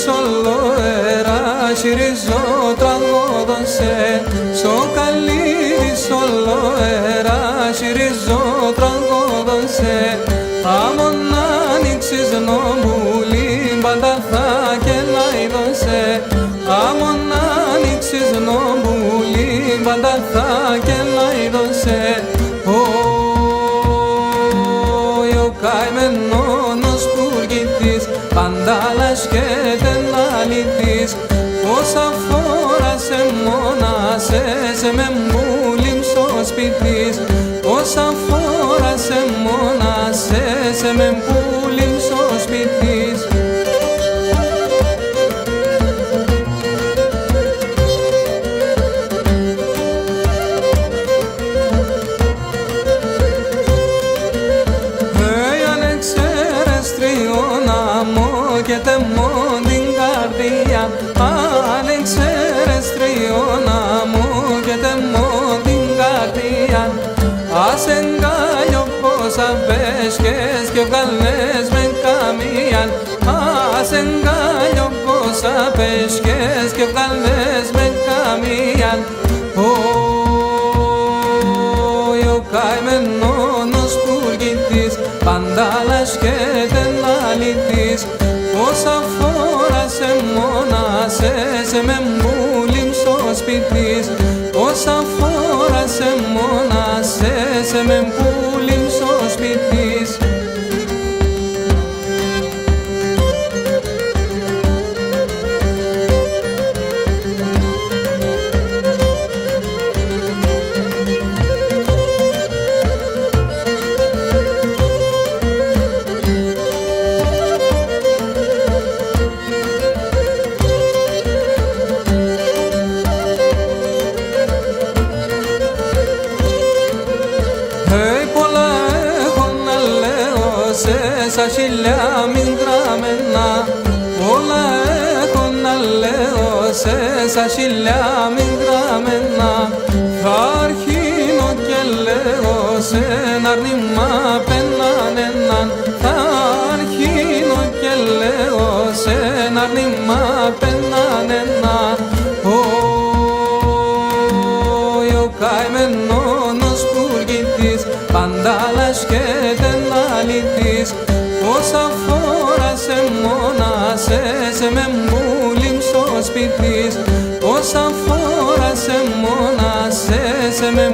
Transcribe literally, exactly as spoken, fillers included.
σ' όλο αερά σ' ρίζο τραγώδον σε, σο καλύβι σ' όλο αερά σ' ρίζο τραγώδον σε. Άμον άνοιξεις νο πουλί, πάντα θα κελάιδον σε. Άμον άνοιξεις νο πουλί, πάντα θα κελάιδον σε. Ωι, ο καημένον ο σπουργίτης, πάντα λάσκεται να λυτείς. Πόσα φόρας εμόνας έσαι μεν πουλί μ' σο σπιτί σ', πόσα φόρας εμόνας έσαι μεν πουλί μ' σο σπιτί σ'. Ει, αν εξέρες τριόν άμον και τεμόν την καρδίαν, αν εξέρες τριόν άμον και τεμόν την καρδίαν, ας εγκάλιον πόσα πέσχες και εβγάλ' ες μεν καμίαν, ας εγκάλιον πόσα πέσχες και εβγάλ' ες μεν καμίαν. Ωι, ο καημένον ο σπουργίτης, πάντα λάσκεται να λυτείς. Πόσα φόρας εμόνας έσαι μεν πουλί μ' σο σπιτί σ', πόσα φόρας εμόνας έσαι μεν πουλί μ' σο σπιτί σ'. Ει, πολλά έχω να λέω σε, σα χείλια μη γραμμένα. Πολλά έχω να λέω σε, σα χείλια μη γραμμένα. Θα αρχίνω και λέω σε, αρνημά απ' έναν έναν. Θα αρχίνω και λέω σε, αρνημά απ' έναν έναν. Ωι, ο καημένον ο σπουργίτης, πάντα λάσκεται να λυτείς. Πόσα φόρας εμόνας έσαι μεν πουλί μ' σο σπιτί σ', πόσα φόρας εμόνας έσαι μεν